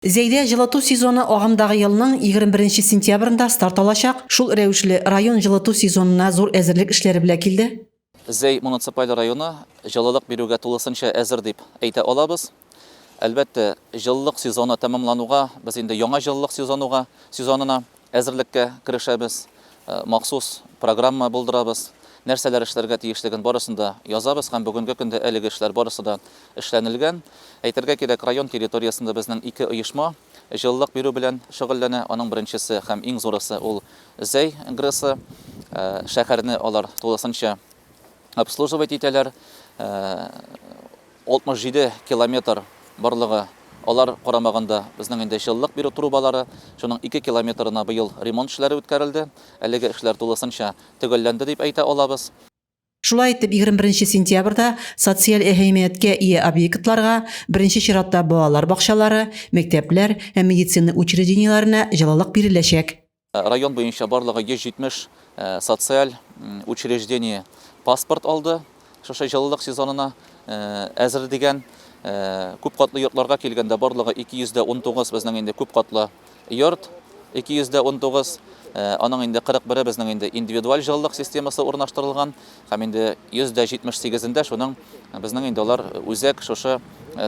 Зәйдә җылыту сезоны агымдагы елның 21 нче сентябрендә старт алачак. Шул рәвешле, район җылыту сезонына зур әзерлек эшләре белә килде. Зәй муниципаль районы җылылык бирүгә тулысынча әзер дип әйтә алабыз. Әлбәттә, җылылык сезоны тәмамлануга без инде яңа җылылык сезонуга сезонына әзерлеккә керешәбез, махсус программа булдырабыз, нәрсәләр эшләргә тиешлеген барысын да язабыз һәм бүгенге көндә әлеге эшләр барысы да эшләнелгән. Әйтергә кирәк, район территориясендә безнең ике оешма җылылык бирү белән шөгыльләнә. Аның беренчесе һәм иң зурысы ул Зәй ГРЭСы. Шәһәрне алар тулысынча обслуживать итәләр. 67 километр барлыгы алар карамагында безнең инде җылылык бирү трубалары, шуның 2 километрына быел ремонт эшләре үткәрелде. Әлеге эшләр тулысынча төгәлләнде дип әйтә алабыз. Шулай итеп, 21 нче сентябрьдә социаль әһәмияткә ия объектларга, беренче чиратта балалар бакчалары, мәктәпләр һәм медицина учреждениеләренә җылылык биреләчәк. Район буенча барлыгы 170 социаль учреждение паспорт алды шушы җылылык сезонына әзер дигән. Күп катлы йортларга килгәндә барлыгы 219 безнең инде күп катлы йорт, 219, аның инде 41-е безнең инде индивидуаль җылылык системасы урнаштырылган һәм инде 178-ендә шуның безнең инде алар үзәк шушы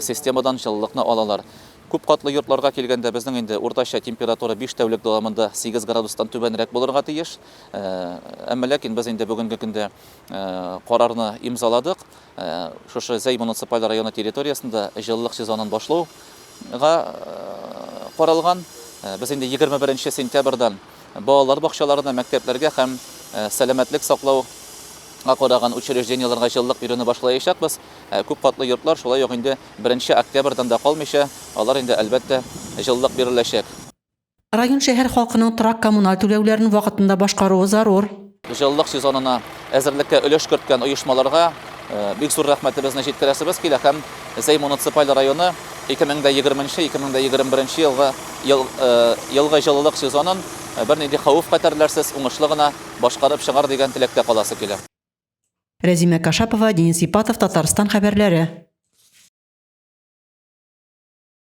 системадан җылылыкны алалар. Күп катлы йортларга килгәндә, безнең инде уртача температура биш тәүлек дәвамында 8 градустан түбәнрәк булырга тиеш. Әмма ләкин без инде бүгенге көндә карарны имзаладык. Шушы Зәй муниципаль районы территориясендә җылылык сезонын башлауга каралган. Без инде 21 сентябрьдән балалар бакчаларына, мәктәпләргә һәм сәламәтлек саклау га караган учреждениеләргә җылылык бирүне башлаячакбыз. Күп катлы йортлар шулай ук инде беренче октябрьдән дә калмыйча, алар инде, әлбәттә, җылылык биреләчәк. Район-шәһәр халкының торак-коммуналь түләүләрен вакытында башкаруы зарур. Җылылык сезонына әзерлеккә өлеш керткән оешмаларга бик зур рәхмәтебезне җиткерәсебез килә һәм Зәй муниципаль районы 2020 нче, 2021 нче елгы елгы җылылык сезонын бернинди хәвеф-хәтәрләрсез уңышлы гына башкарып чыгар дигән теләктә каласы килә. Рәзимә Кашапова, Денис Ипатов, Татарстан хәбәрләре.